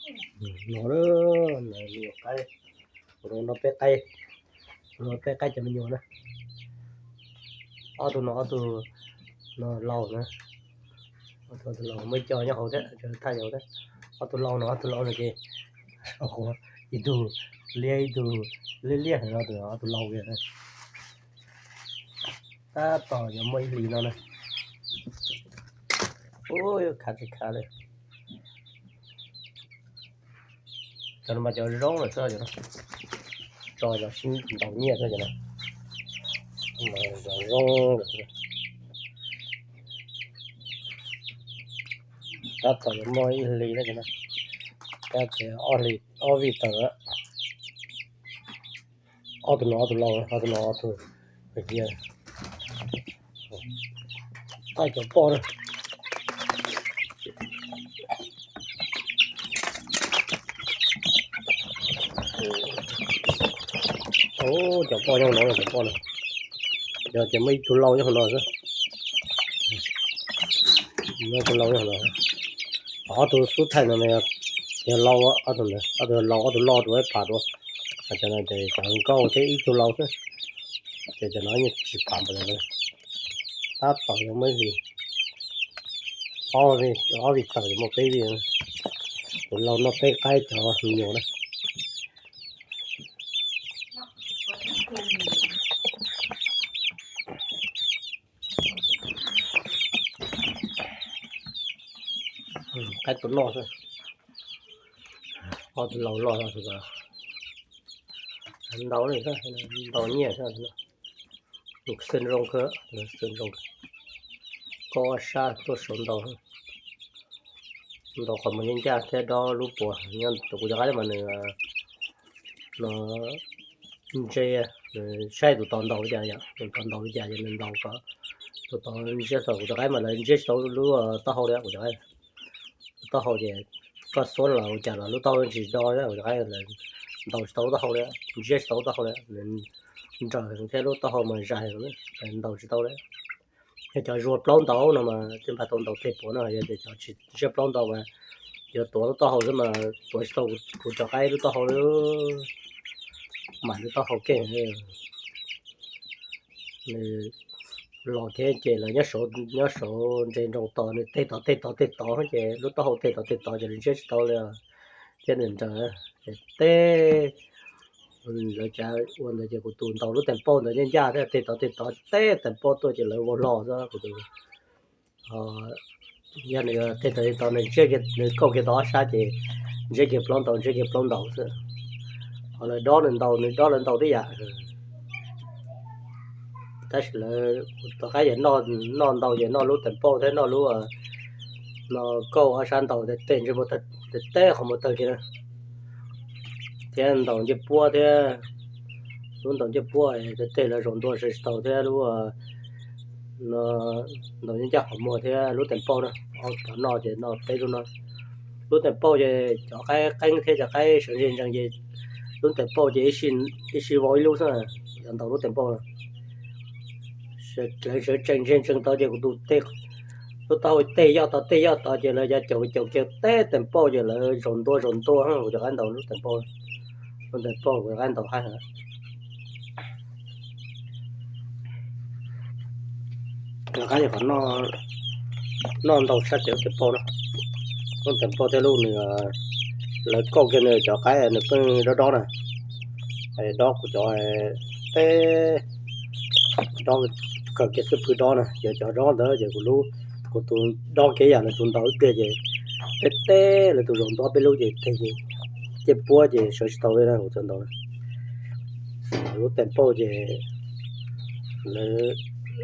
No, no peb qaib, no peb qaib cov me nyuam na. Ob tug no ob tug no laus na. Ob tug laus muaj ib co nyob hauv thiab, thaj yau thiab. Ob tug laus no, ob tug laus no ces ib tug liab ib tug liab liab no, ob tug laus kiag. Tab tom yuav muaj ib hlis no na. Ub, khav tsis khav li. Cov no mas cov zoo lawm xwb, tso los sib ntaus nyiaj xwb cov no. Zoo lawm xwb. Tab tom yuav muaj ib hlis na, tab ces ob hlis ob vij tawm. Ob tug no ob tug laus, ob tug no ob tug cia. Qaib cov poj na. Cov poj nyob no, cov poj no. Yog ces muaj ib tug laus nyob hauv no xwb. Muaj ib tug laus nyob hauv no. Ob tug xub thaij no yog laus, ob tug laus ob tug loj dua ib phav dua. Cov no ces cov nkauj thiab ib tug laus xwb. Ces cov no yeej tsis pam npaum li. Tab tom yuav muaj ib vij, ob vij tawm yuav muaj peb vij. Tus laus noj peb qaib cov me nyuam na. Qaib tus noj xwb. Ob tug laus loj, ntaus li, ntaus nyiaj xwb. Xwm zoo kawg, xwm zoo kawg. Koj sab tuaj saud ntaus, ntaus qhov muag ncaj ncaj thiab dob lub puas. Nyob tus kuv cov qaib mas nws no ntse, nws saib tus tod ntaus li cas yom, tus tod ntaus li cas ces nws ntaus kom tus tod ntsia thaum kuv cov qaib mas lawv ntsia tsis tau lub taub hau li kuv cov qaib. Taub hau ces koj xuab los ua cas los lub taub hau tsis do, kuv cov qaib ntaus tsis tau lub taub hau li, ntsia tsis tau lub taub hau li, nws nrawm heev thiab lub taub hau mas zais heev, ntaus tsis tau li. Yog cov zuag plaub ntaus no mas thiaj npaj tau ntaus tej puas no, yog tias cov tsis ntsiab plaub ntaus mas yuav tuav lub taub hau xwb mas tuav tsis tau kuv cov qaib lub taub hau li. Mam lub taub hau keej. Nws los thiab ces lawv nyob saud, nyob saud nres nroos tos, nws teg tod teg tod teg tod ces lub taub hau teg tod teg tod ces lawv ntsiab tsis tau li. Thiab nws nrawm, ces teb lawv cav ua ntawd ces kuv tus ntaus lub teem pauj ntawd ncaj ncaj thiab teg tod teg tod teb teem pauj tuaj ces lawv vau hlo xwb kuv tus. Yog nws teg tod teg tod nws ntsiab kiag, nws kauj kiag tau ob sab ces ntsiab kiag plaub ntaus, ntsiab kiag plaub ntaus xwb. Ho lawv dob nws ntaus, nws dob lawv ntaus tib yam. Tab sis lawv tus qaib ces noj ntaus ces noj lub teem pauj thiab noj lub no kauj ob sab ntaus tej tej ntsej muag tawg, tej tej qhov muag tawg kiag na. Thiab ntaus ncej puab thiab, lub ntaus ncej puab tej tej lawv zaum ntua sawv tsis tau thiab lub no ntaus ncej ncaj qhov muag thiab lub teem pauj na. Ob cov noj ces noj peb lub no. Lub teem pauj ces cov qaib qeeb thiab cov qaib sawv ntseg ntsees ces lub teem pauj ces ib sij vau ib lub xwb, yog ntaus lub teem pauj. Lawv sawv tsees ntseg ntsees tod ces kuv tus tej, lub taub hau tej yoj tod tej yoj tod ces lawv caum caum caum teb teem pauj ces lawv zaum ntua zaum ntua, kuv cov qaib ntaus lub teem pauj, lub teem pauj kuv cov qaib ntaus haib. Cov qaib qhov noj ntau tshaj ces lub teem pauj no. Lub teem pauj thiab lub nws, lawv kauj kiag nws cov qaib nws pheej dob dob na. Dob kuv cov teb, dob kawg kiag xwb pheej dob na, ces cov dob ntawd ces kuv lub, kuv tus dob kiag yam lawv tus ntaus ib pliag ces teb teb lawv tus zaum ntua peb lub ces teg ces ncej puab ces sawv tsis tau li na kuv cov ntaus. Lub teem pauj ces lawv,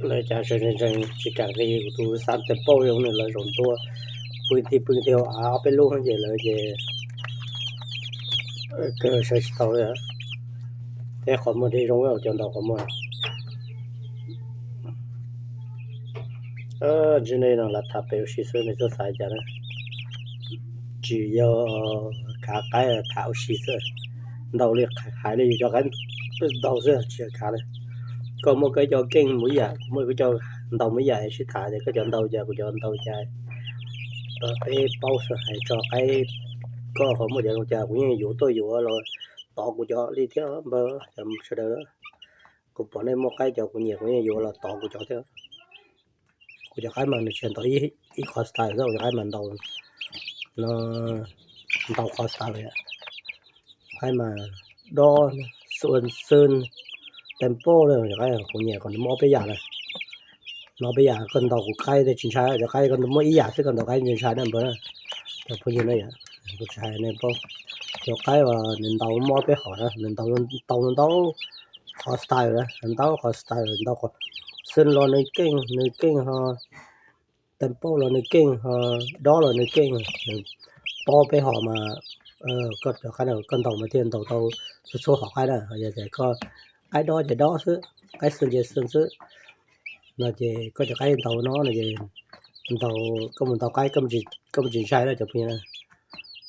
lawv cav sawv ntsees ntsees tsis kam nqis, kuv tus xav teem pauj zoo nws lawv zaum ntua pw nti pw nti hauv av ob peb lub ces lawv ces kawg sawv tsis tau li. Thiab qhov muag dej zoo cov ntaus qhov muag. Ntsib nej no lam tham pem ua si xwb, nej txhob xav cas na. Tsis yog khav qaib, tham ua si xwb. Ntaus li hais li yus cov qaib ntaus xwb, tsis yog khav li. Koj muaj koj cov keej mus ib yam, kuv muaj kuv cov ntaus mus ib yam, sib tham tias koj cov ntaus cas kuv cov ntaus cas, peb paub xwb, hais tso qaib koj ho muaj cov zoo cas kuv yeej yuav tuaj yuav los tov kuv cov li thiab npawg cov sawv daws. Kuv pom nej muaj qaib cov kuv nyiam kuv yeej yuav los tov kuv cov thiab. Kuv cov qaib mas nws tsis ntau ib qhov style xwb, kuv cov qaib mas ntau, no, ntau qhov style li. Qaib mas dob, xwm, xwm, tempo li, cov qaib kuv nyiam kom nws muaj ob peb yam na. No peb yam koj ntaus kuv qaib thiaj tsis ntshai, cov qaib koj muaj ib yam xwb koj ntaus qaib tsis ntshai na npawg na. Cov phooj ywg na yom, kuv tsis hais nej paub. Cov qaib uas nws ntaus muaj ob peb hom na, nws ntaus ntau ntau qhov style na, ntau qhov style, ntau qhov, xwm los nws keej, nws keej ho, tempo los nws keej ho, dob los nws keej, nws pob peb hom mas koj cov qaib na koj ntaus mas thiaj ntaus tau txhua txhua hom qaib na. Yog tias koj qaib dob ces dob xwb, qaib xwm ces xwm xwb, no ces koj cov qaib ntaus no no ces ntaus, koj mus ntaus qaib koj mus tsis ntshai na cov phooj ywg na.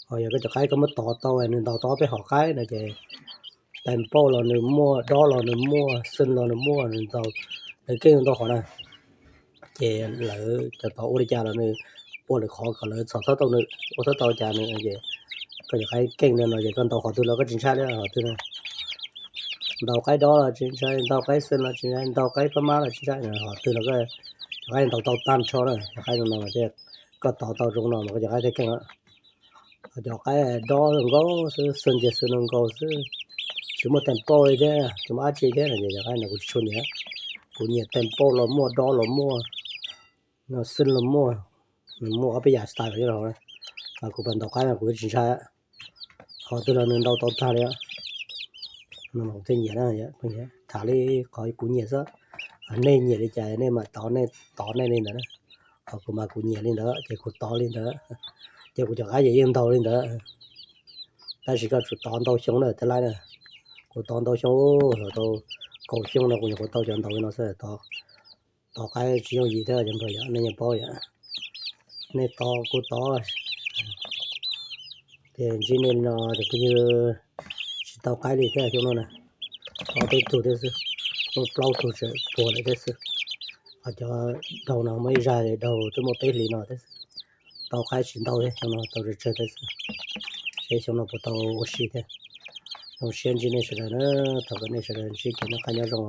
Ho yog koj cov qaib koj muab tov tau nws ntaus tau ob peb hom qaib no ces tempo los nws muaj, dob los nws muaj, xwm los nws muaj, nws ntaus, nws keej ntau qhov na. Ces lawv cov tod ua li cas los nws ua lwm qhov kom lawv txhom txhob tau nws, ua txhob tau cas nws ces koj cov qaib keej no ces koj ntaus qhov twg los koj tsis ntshai li qhov twg na. Ntaus qaib dob los tsis ntshai, ntaus qaib xwm los tsis ntshai, ntaus qaib pab mab los tsis ntshai, qhov twg los koj cov qaib ntaus tau tag nrho na. Cov qaib no no thiaj koj tov tau zoo no mas koj cov qaib thiaj keej. Ho cov qaib dob zoo nkauj xwb, xwm ces xwm zoo nkauj xwb, tsis muaj tempo li thiab tsis muaj dab tsi thiab no ces cov qaib no kuv tsis tshua nyiam. Kuv nyiam tempo los muaj, dob los muaj, xwm los muaj, nws muaj ob peb yam style li los. Mas kuv pas ntaus qaib mas kuv tsis ntshai, qhov twg los nws ntaus tau tag li. No kuv thiaj nyiam na, tham li qhov kuv nyiam xwb. Nej nyiam li cas nej mam tov, nej tov nej li ntawd na. Ho kuv mas kuv nyiam li ntawd ces kuv tov li ntawd, ces kuv cov qaib ces yeej ntaus li ntawd. Tab sis koj tsum tov ntau xyoo na tej laib na. Kuv tov ntau xyoo, tau kaum xyoo no kuv nyuam qhuav tau cov ntaus li no xwb. Tov qaib tsis yooj yim thiab cov npawg yom, nej yeej paub yom. Nej tov kuv tov, ces ntsib nej li no ces kuv yeej tsis tau qaib li thiab xyoo no na. Tov peb tug thiab xwb, muaj plaub tug tseem puag lawm thiab xwb. Ho cov daug no muaj ib zaj daug twb muaj peb hlis no thiab xwb. Tau qaib tsis ntau thiab xyoo no tau tsawg tsawg thiab xwb. Seb xyoo no puas tau ua si thiab. Zoo siab ntsib nej sawv daws na, thov kom nej sawv daws ntsib kev noj qab nyob zoo,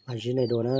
mam ntsib nej dua na.